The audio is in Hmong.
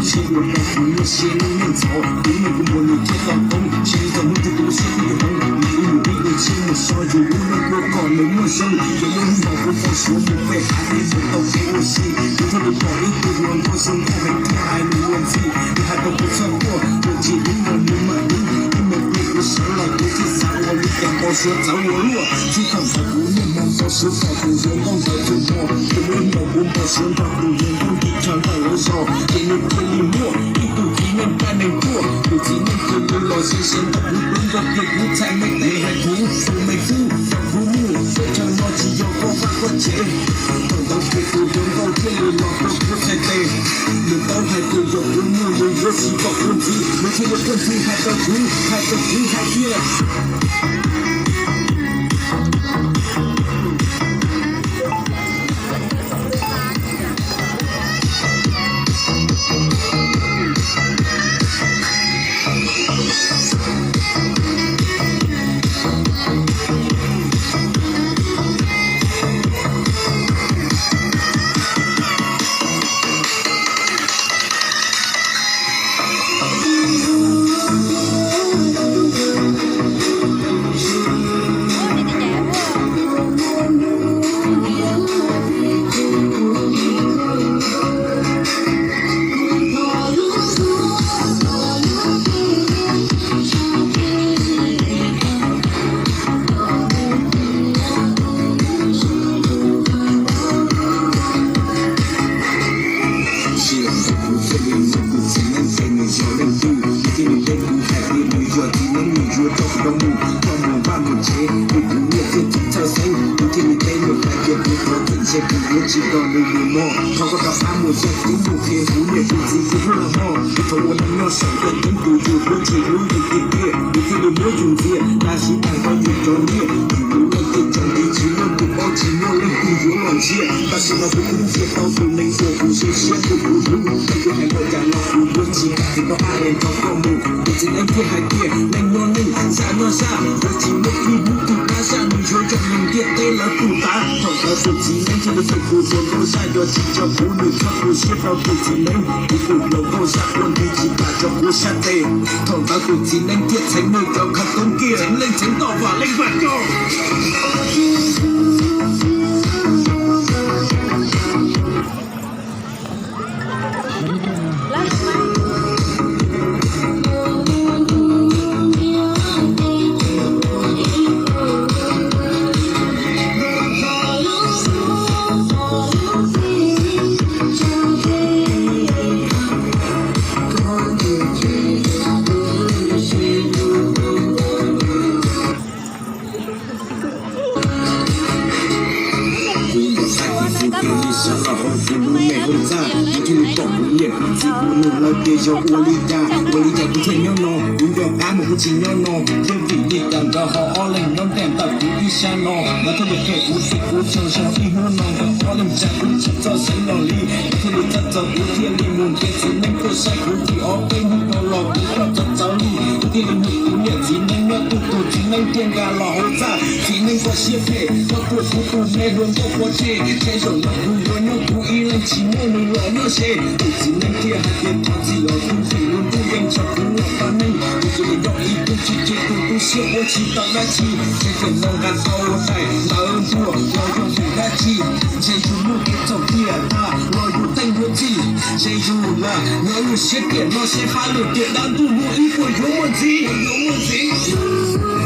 Tsis ua rau kuv nyuaj siab, nws ntxhov kuv, nws kuv npua nws thiaj tau toob. Tsis tau hnub twg kuv lub siab thiaj li hloov, nws ua mus ib ua tsis mus so yus lub neej ua kom nws muaj zoo. Ces lub npaum kuv pom suav mus pem hav, nws mus tau kev ua si. Kuv thiaj li pom ib tug hluas nkauj zoo nkauj heev thiaj hais nws ua ntxim. Nws hais rau kuv txhob quaj, tus tsis hlub los nws mam hlub. Ib me pliag kuv sawv los kuv thiaj xav ua li cas npau suav txawv ua luaj. Txij thaum ntawd kuv niaj hmo npau suav kom tus hluas nkauj ntawd tus hmo, tus ub npau kuv npau suav nrog tus hluas nkauj nti chaw ntawm lawv zos, ces nws thiaj li muaj ib tug txiv neej caj neeg tuaj. Tus txiv neej tus tus los ze ze ntawm kuv, kuv nrog kiag kuv txhais me tes hais kuv, tus me tub, kuv mus teb chaws no tsis yog koj vaj koj tsev. Thaum ntawd ces tus hluas nkauj thiaj li los rau kuv txhais tes. Nws paub hais tias yog kuv muaj nws yuav tsis pom kuv ntxiv, nws thiaj li tuaj ntxiv hais rau kuv, hais rau kuv hais tias Tsis los ntawd kuv thiaj li muab tus txiv neej tias nws yog leej twg, nws thiaj li teb kuv hais tias nws yog txiv neej, nws yuav coj kuv rau mus, coj mus vaj mus tsev, vim kuv nyiam thiaj tsis txawj xeeb. Kuv thiaj li teb nws hais tias kuv thov txim, ntshe kuv yuav tsis nrog nws mus no. Thov koj rov qab mus yog tib mus qhia kuv niam kuv txiv kuv hlub los mog. Kuv thov ua neej nyob saum yog teeb tus yus hlub tsis hlub yus tiag tiag, kuv thiaj li muab yus ntxias, tag sim neej rau yus cov niag. Yus lub neej tej tsaus nti tsis muaj tus paub, tsis muaj leej twg yuav los ntsia. Tam sim no kuv twb ntsia tau tus neeg uas kuv zoo siab tus kuv hlub, txawm yus hais npaum cas los kuv yuav tsis kam tus tau qab es nrog koj mus. Tus txiv neej thiaj hais tias neej nyob neej, zaj nyob zaj, yuav tsis muaj ib hnub twg pab zaj, nws yuav zoo li ntiaj teb lawv pum tav. Thaum ntawd tus txiv neej thiaj li txhais tus hluas nkauj zaj, yog tsis yog kuv nws txhob tu siab rau tus txiv neej. Kuv tus hluas nkauj zaj quaj nti tsis kam rau kuv sab tes. Thaum ntawd tus txiv neej thiaj txheev nws cov khawv koob kiag, txheev leej txheev toj vam leej vam coj. Kuv npam xav kuv tus kheej li sab los hauv kuv lub neej hauv txaj, kuv thiaj li pom kuv niam kuv txiv kuv nug lawv tias yog ua li cas, ua li cas kuv thiaj nyob no, kuv nco qab mas kuv tsis nyob no, thiab vim li cas nkawd ho ob leeg nyob ntiaj ntawm kuv ib sab no, nkawd thiaj li qhia kuv tias kuv tsaug zog ib hnub no nkawd ob leeg tsa kuv tsis txawj xeeb los li, kuv thiaj li txawj txog kuv thiaj li mus nrhiav txiv neej tuaj saib kuv, vim ob peb hnub dhau los kuv coj txawv txawv li, kuv thiaj li nug kuv niam txiv neej nyob twg tus txiv neej thiaj nkag los hauv txaj, txiv neej koj siab phem, koj tua kuv tus me hluas nkauj pov tseg, ntshe zaum no kuv yuav nyob kuv ib leeg tsis muaj nws los nyob ze. Tus txiv neej thiaj hais tias thov txim os tub, vim lub ntuj yeej tso kuv los pab neeg, kuv tsuas yog ib tug tsis tseg tus tu siab ua tsis tau dab tsi, ntshe tiam no nqa tau ua daim ntawv ntuas los yog vim dab tsi, ntshe yus muaj kev txhaum tiam tag los yus teej yuav txim, ntshe yus lam nyob lub siab tiam no seb fab lwm tiam dab ntuj hnub ib puas yuav muaj ntxiv, yuav muaj ntxiv.